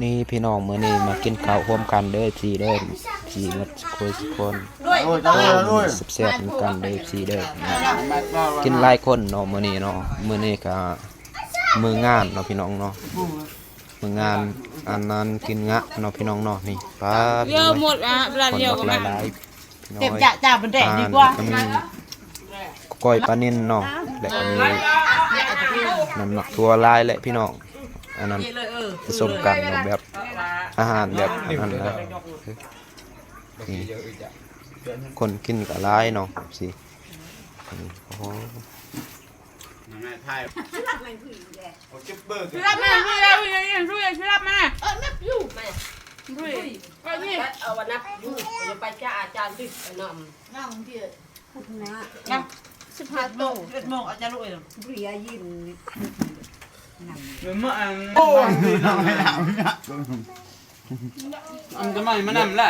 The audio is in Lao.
ນີ້ພີ່ນ້ອງ ມື້ນີ້ມາກິນເຂົ້າຮ່ວມກັນເດີ ເອັຟຊີ ເດີ ເອັຟຊີ ໝົດທຸກຄົນ ໂອ້ຍ ໂອ້ຍ ແຊບໆນຳກັນເດີ ເອັຟຊີ ເດີ ກິນຫຼາຍຄົນເນາະ ມື້ນີ້ເນາະ ມື້ນີ້ກະມື້ງານເນາະ ພີ່ນ້ອງເນາະ ມື້ງານອັນນັ້ນກິນງະເນາະ ພີ່ນ້ອງເນາະ ນີ້ ປາດ ເຍອະໝົດອະ ບລັດ ຄົນ ເຍອະ ບັກຫຼາຍໆ ເຕັມຈະຈາ ມັນແດກດີກວ່າ ກະມີກ້ອຍປານິນເນາະ ແລະກະມີນັ້ນເນາະ ຖົ່ວຫຼາຍແຫຼະພີ່ນ້ອງ ອັນນັ້ນ ປະສົມກັນເນາະ ແບບອາຫານແບບອັນນັ້ນນະ ນີ້ ຄົນກິນກະຫຼາຍເນາະ ຊີ້ ໂອ້ໂຫ ຊິລັບມາ ຊິລັບມາ ເອີ ນັບຢູ່ມາ ເອົາອັນນັບຢູ່ ຢ່າໄປຈ້າອາຈານດິ ໄປນຳ ນັບ ສິບຫ້າໂຕ ສິບເອັດໂມງ ອາຈານລູກເອີຍ ເບຍຍິນ ເອີ ມາອັນ ໂອ້ຍ ອັນຈະໄໝ້ມານຳລະ